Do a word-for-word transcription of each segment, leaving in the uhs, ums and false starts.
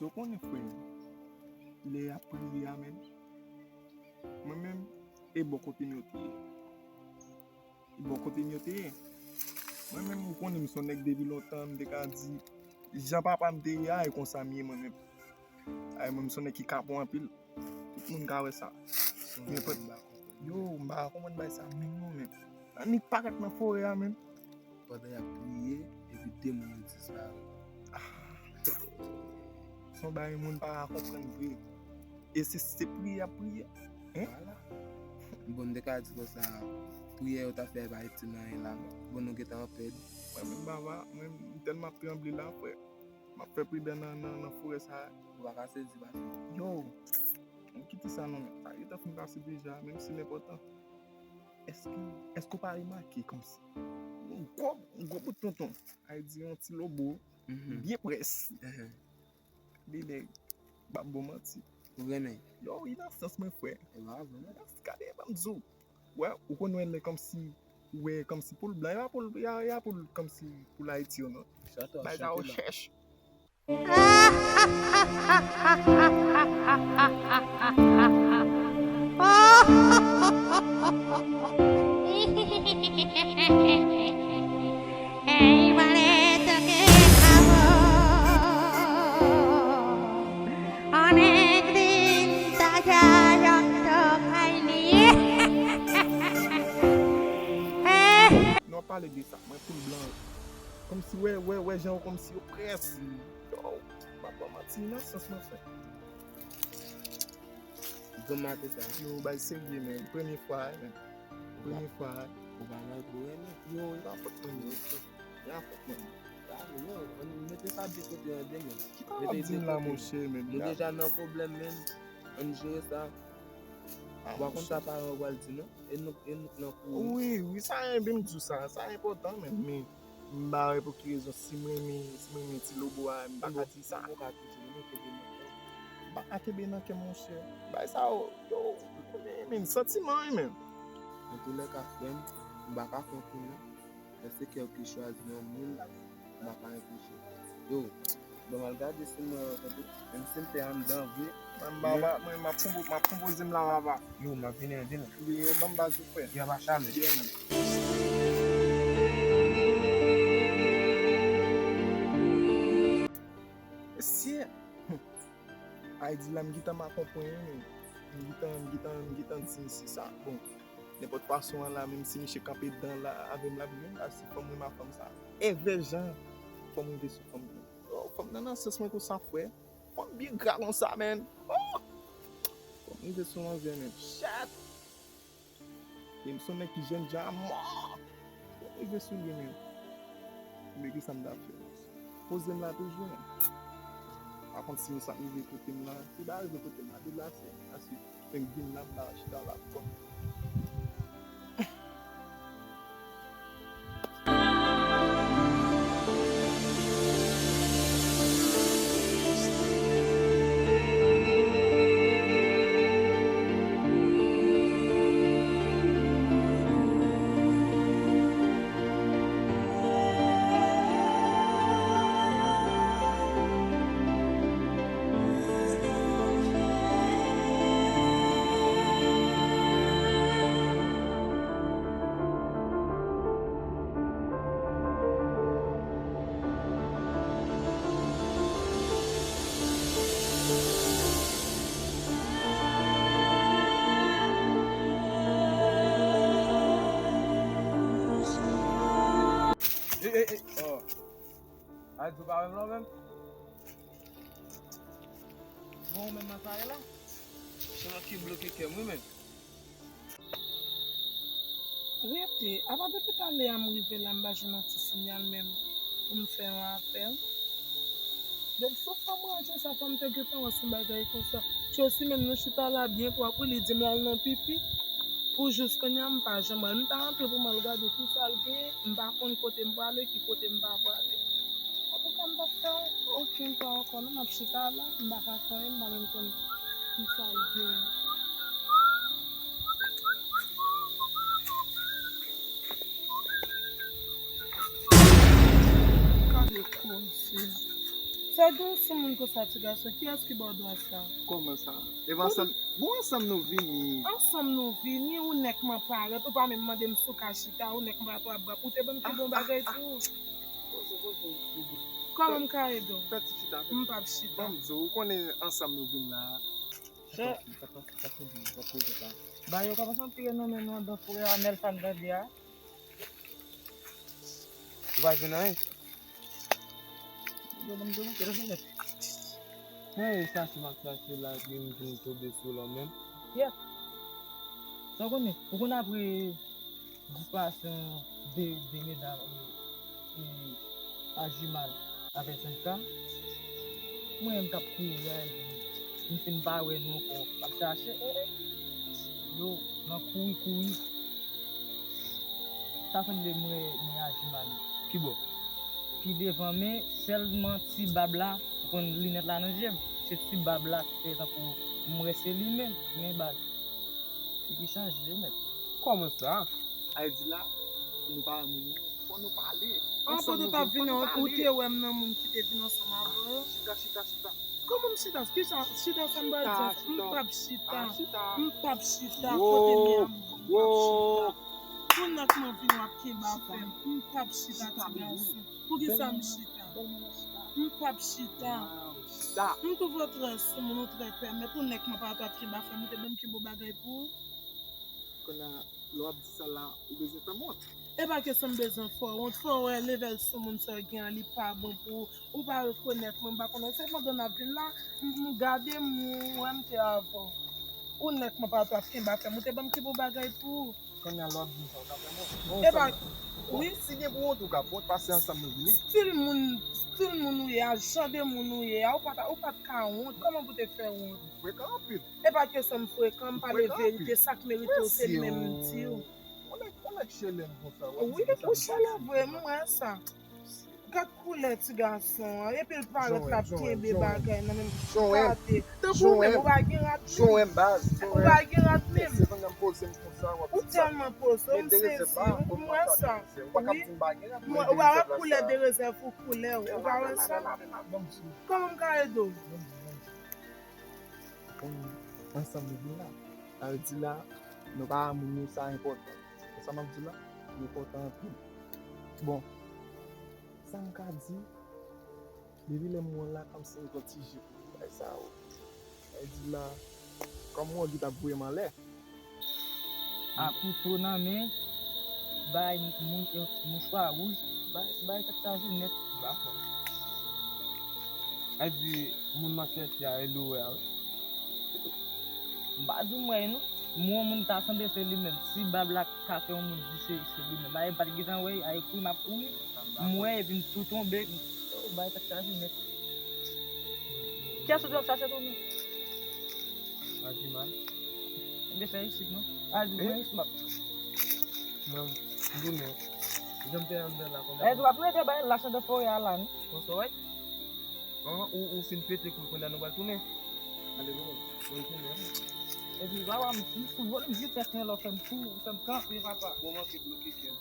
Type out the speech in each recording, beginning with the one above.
Ou konnen, frè, lè y ap priye a menm, mwen menm, e bò kote m yo te ye. E bò kote m yo te ye. Mwen menm, ou konnen, m se yon nèg depi lontan, m te ka di, jan papa m te ye a, e konsa m ye mwen menm. Ay, mwen, m se yon nèg ki kapon anpil. Tout moun ka wè sa. Men pèp, yo, m pa ka konprann bagay sa menm non, men. Annik parèt nan forè a menm. Pandan y ap priye, epi de moun yo disparèt. Ah. Se yon bagay moun pa ka konprann vre. E se, se priye y ap priye. Hein? Vwala. Bon, m te ka di konsa, priyè yo ta fè pa itil nan anyen la. Bon, nou gentan an pèd. Mwen menm, baba, mwen, m tèlman ap tranble la, frè. M ap fè pridan nan, nan, nan forè sa a. Ou pa ka sezi, pase. Yo, m kite sa non, men. Sa gentan fin pase deja, menm si l enpòtan. Èske, èske w pa remake kòmsi yon gwo, yon gwo bout tonton, ay di yon ti lobo, byen près. De nèg, m p ap ba w manti. Ou renmen? Yo, wi, nan sans mwen, frè. E pa vre non. Gade, ban m di w. Wè, ou konn wè lè kòmsi, ou wè kòmsi poul blan, e pa poul, e pa, e pa poul kòmsi poul Ayiti yo non. Bay sa yo chèch. Nou ap pale de sa, mwen poul blan. Kòmsi wè, wè, wè jan yo kòmsi yo près. Yo, m ap ba w manti nan sans mwen, frè. Granm maten sa. Yo, bay serye, men. Premye fwa, men. Premye fwa. Ou pa nan gwo renmen. Yo, e pa fòt mwen, yo. E pa fòt mwen. Yo, ann mete sa de kote an de men. Ki pa w ap di m la, monchè, men? Nou deja nan pwoblèm, men. Ann jere sa. Ou pa konn sa paran w pral di, non? E nou, e nou k nan kou. Wi, wi, sa, e byen m di w sa. Sa enpòtan, men. Men, m pa wè pou ki rezon, si m renmen, si m renmen ti lobo a, m pa ka di sa. Ou ka toujou renmen, kenbe nan kè w. M pa ka kenbe nan kè m, monchè. Bagay sa yo, yo, men, men, santiman, wi, men. Antoulèka, frè m, m pa ka kont ou, non. Lè se kè w ki chwazi yon moun, m pa ka anpeche. Yo, bon, m al gade si m wè yon kote. Menm si m te anndan vre. Mwen, m ap, mwen, m ap konpo-, m ap konpoze m la, papa. Yo, m ap vini, vini. Yo, yo, ban m baz ou, frè. Yo, pa chale. Byen, men. Mesye. Ay di la, m gentan makonpwen, wi, men. M gentan, m gentan, m gentan di misye sa. Bon, nenpòt fason an la, menm si misye kanpe dan la, avè m la, menm la, si fò m renmen fanm sa. Evè jan, fò m rive sou fanm nan. Oh, fanm nan nan sans mwen konsa, frè. Fanm byen gra konsa, men. Oh! Fò m rive sou manzè, men. Chat! E m se yon nèg ki jènjan a mò. Fò m rive sou li, men. Men ki sa m ta fè? Poze m la toujou, men. Pa konn si sa rive kote m la. Si l pa rive kote m la, deplase. Paske fè m vin la, m ta chita la ankò. Ey, ey, ey, oh. A di w pa wè m la menm? Bon, ou menm nan sa ye la? Se nan ki bloke kè m, wi, menm. Rete, apa depi talè a m rive la, m pa jwenn yon ti siyal menm pou m fè yon apèl. Depi sou fanm raje sa, fò m te gentan wè se bagay konsa. Tchosi menm nou chita la byen pwòp, wi, li di m l al nan pipi. Pou jis kounye a, m pa janm wè l. M ta rantre pou m al gade ki sa l genyen. M pa konn kote m prale, ki kote m pa prale. Antouka, m p ap fè okenn pa ankò non, m ap chita la, m pa ka fè anyen, m pa menm konn ki sa l gen. Gade koze. Sa gen yon soumoun konsa, ti gason, kiyès ki ba w dwa sa? Kòman sa? Evan ansanm, bon, ansanm nou vini. Ansanm nou vini, ou nèk man parèt, ou pa menm mande m si w ka chita, ou nèk man pa twò ap brap, ou te ban m ki bon bagay pou ou. Poze, poze, poze. Kòman m ka ede w? Fè ti chita, fè ti chita. M p ap chita. Ban m di w, ou konnen ansanm nou vin la. Chè. Ba yo kòmanse anpile nan men nou andan foure a Nelson tande a. Ou pa jwenn anyen? Yo ban m debouke nan fenèt. Hey, chache m ap chache la, epi m vin tonbe sou w la menm. Yeah. Sa w konnen? Ou konn apre dispasyon de, de medam e, e Ajiman avè Senka. Mwen menm k ap kouri a, epi m fin pa wè nou ankò. M ap chache, e, e. Yo nan kouri kouri. Ta sanble mwen, mwen Ajiman. Ki bò? Pi devan men, sèlman ti bab la, ou konn linèt la nan je m. Se ti bab la ki fè tankou m wè se li menm, men baz. Figi chanje, mèt. Kòman sa? Ayiti la, nou pa moun yo. Fò nou pale. An, ansanm kote nou t ap vin, fò nou pale. Ou te wè m nan moun ki te vin ansanm avè w? Chita, chita, chita. Kòman m chita? Ki sa? Chita sa m pral di? M p ap chita. M p ap chita. Kote m ye a, m p ap chita. Pou nèk mwen vin w ap kenbe afè m. M p ap chita, ti gason. Poukisa m chita? M p ap chita. M twouve w trè soumoun, ou trè pèmèt, ou nèk mwen pa t ap kenbe afè m, ou te ban m ki bon bagay pou ou. Kounye a, lè w ap di sa la, ou bezwen fè m wont. E pa kesyon m bezwen fè w wont, fò w wè level soumoun sa w gen an, li pa bon pou ou. Ou pa rekonèt mwen, m pa konnen. Se pandan n ap vin la, m, m gade m, m wè m te avè w. Ou nèk mwen pa t ap kenbe afè m, ou te ban m ki bon bagay pou ou. Kounye a lè w ap di m sa, w ka fè m wont. E pa, wi. Si gen pou wont, ou ka fè wont, paske ansanm nou vini. Stil moun, stil moun ou ye a, jan de moun ou ye a, ou pa t, ou pa t ka wont. Kòman pou te fè wont? Ou frekan anpil. E pa kesyon m frekan, m pale verite, sa k merite w, se li menm m di w. Ou nèk, ou nèk chelèn konsa, w ap di sa. Wi, ou chelèn vre, m wè sa. Gad koulè ti gason an, epi l parèt l ap kenbe bagay nan men m. Gade, tankou ou menm, ou pa gen rad menm. Ou pa gen rad menm. Ou tèlman poze, m sezi, m wè sa. Wi. Ou pa wè koulè de rezèv ou koulè w, ou pa wè sa. Kòman m ka ede w? Ansanm nou vin la. Sa vle di la, nou pa moun yo, sa enpòtan. Sa m ap di la, li enpòtan anpil. Bon, sa m ka di, depi lè m wè w la, kòmsi m pran ti je pou bagay sa yo. Sa vle di la, kòm Wògi t ap voye m anlè. A kouto nan men, bay mou-, mouchwa wouj, bay, bay tèt chaje nèt. Dakò. Sa di moun nan chèche a, e li w wè a, wi. M pa di m wè l, non. M wè yon moun ta sanble se li menm. Si bab la ka fè yon moun di se, se li menm. Ay, m pa t gentan wè l, ay, kouri, m ap kouri. M wè, epi m tou tonbe. Oh, bay tèt chaje nèt. Kiyès ou di w ap chache tou menm? Ajiman. Enben fè isit non. Al di mwen isit m ap. Mwen, m tounen. Jan m te anndan la kòman? Èske w ap rete bay lach anndan forè a la non? Konsa w wè? An, ou, ou fin pete koul kounye a nou pral tounen. Ale bon, nou tounen. Epi papa m, m sou vòl m jis fè lò fè m tou, fè m kanpe papa. Bon, manke bloke kè m.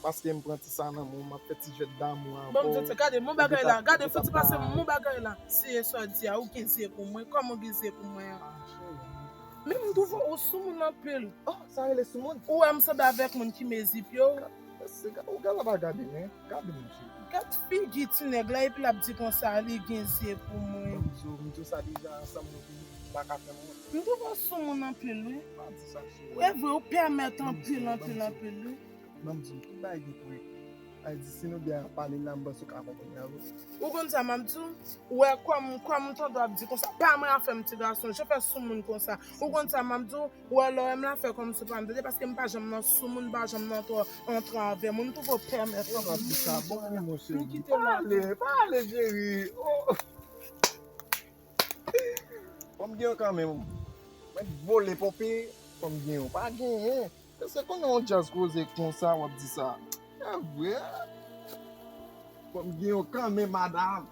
Paske m pran ti sa nan men w, m ap fè ti jwèt damou avè w. Bon, m di w, gade, men bagay la, gade, fò ti pase men bagay la. Se sa w di a, ou gen zye pou mwen, kòman w gen zye pou mwen an? Men m twouve w soumoun anpil. Oh, sa rele soumoun? Ou wè m sanble avèk moun ki mezi pye w. Ou genlè pa gade men, gade men cheri. Gad figi ti nèg la epi l ap di konsa li gen zye pou mwen. Ban m di w, m di w sa deja, ansanm nou vini, m pa ka fè m wont. M twouve w soumoun anpil wi. Pa di sa cheri. E vre, ou pèmèt anpil, anpil, anpil wi. Ban m di w, tout bagay gen prè. Sa vle di si nou de ap pale la, m panse w ka konprann la wi. Ou konn sa m ap di w? Ou wè kòm, kòm m tande w ap di konsa, pa mwen afè m ti gason, jan fè soumoun konsa. Ou konn sa m ap di w? Ou wè lè w wè m la fè kòmsi w pa m tande, paske m pa janm nan soumoun, m pa janm nan twò antre avè moun, m twouve w pèmèt anpil. M kite w la. Pale, pale cheri. Oh. Fò m gen w kanmenm. Mwen vole ponpe, fò m gen w. Pa genyen. Èske konnen yon djaz koze konsa w ap di sa? E vre. Fò m gen w kanmenm, madanm.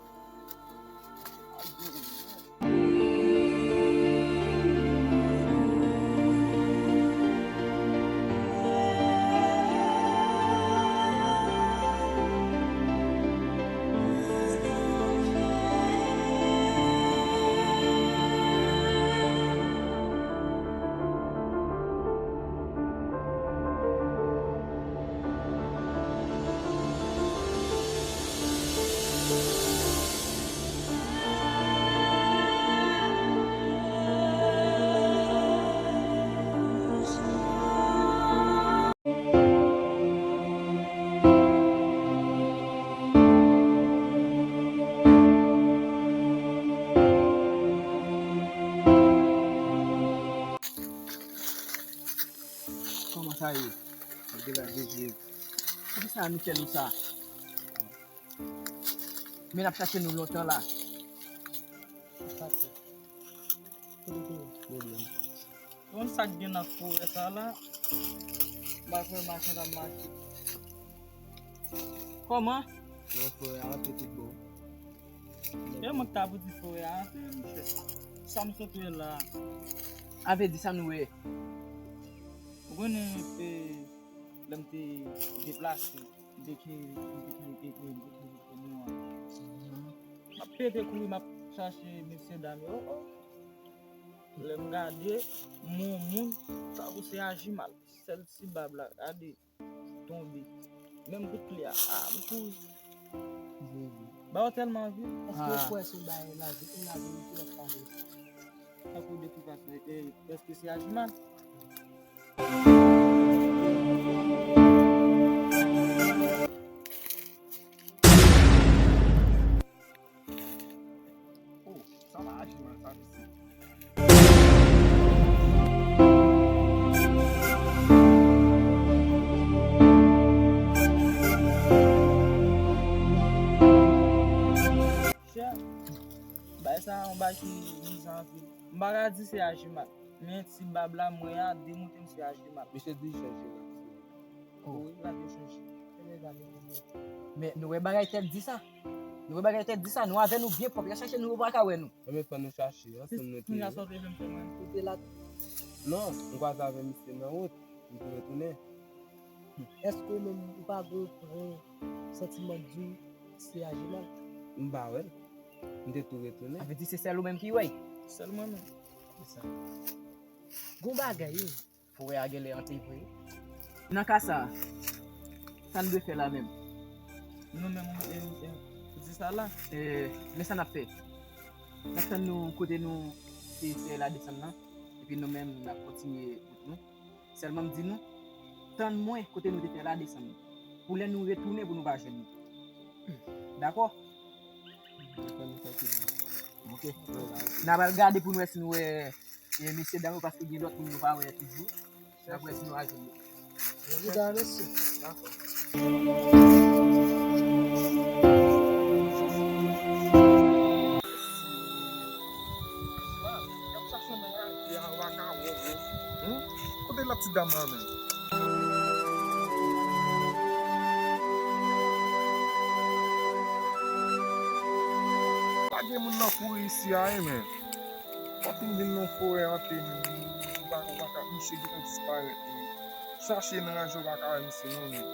Kòman sa ye? Abdelaziz, poukisa nou fè nou sa? Men n ap chache nou lontan la. Pwoblèm. Konn sa k gen nan forè sa la? M pa kwè machann ap mache. Kòman? Nan forè a, antre tout bon. E mwen k ta pou di forè a, antre, monchè. Sa m sot wè la. A vle di sa nou wè? Ou konnen, e, lè m te deplase, m te kite, m te kite, m te kite nou an. M ap pete kouri, m ap chache mesye dam yo. Oh, oh. Lè m gade, m wè yon moun, sa pou se Ajimal. Sèl ti bab la, gade, tonbe. Menm kout pye a, ah, m kouri. Jezi. Ba yo tèlman anvi. Èske w kwè se yon bagay lavi, yon lavi ki ap pale? Tankou de tout fason, e, èske se Ajimal? Oh, sa pa Ajimal sa, mesye. Chè, bay sa yon bay ki mizan anpil. M pa ka di se Ajimal, men ti bab la mwen a demontre m se Ajimal. Misye di chanje la. Oh. Wi, l ap chanje. Men nou wè bagay tèt di sa? Nou wè bagay tèt di sa? Nou avè nou byen pwòp, y ap chache nou, yo pa ka wè nou. Ebyen, fò nou chache, ansanm nou te ye. Kounye a sa w te vle m fè mwen? Ou te la? Non, m kwaze avè misye nan wout, m tou retounen. Èske ou menm ou pa gen yon santiman di w se Ajimal? M pa wè l. M te tou retounen. Sa vle di se sèl ou menm ki wè l? Sèl mwen menm. Se sa. Gon bagay wi. Forè a genlè ante vre. Nan ka sa, sa n dwe fè la menm? Nou menm, e, e, ou di sa la? E, men sa n ap fè. N ap tann nou kote nou te fè la desann nan, epi nou menm n ap kontinye wout nou. Sèlman m di nou, tann mwen kote nou te fè la desann nan. Pou lè nou retounen pou nou pa jwenn nou. Dakò? Ok. N ap al gade pou nou wè si nou wè e mesye dam yo, paske gen lòt moun nou pa wè toujou. N ap wè si nou a jwenn yo. Mesye dam, mesye. Dakò. Kote lòt ti dam nan menm? Pa gen moun nan kouri isi a, wi, men. Fòk m vin nan forè ante, m, m pa, m pa ka, misye gentan disparèt, men. Chache nan raje, w pa ka wè misye non, men.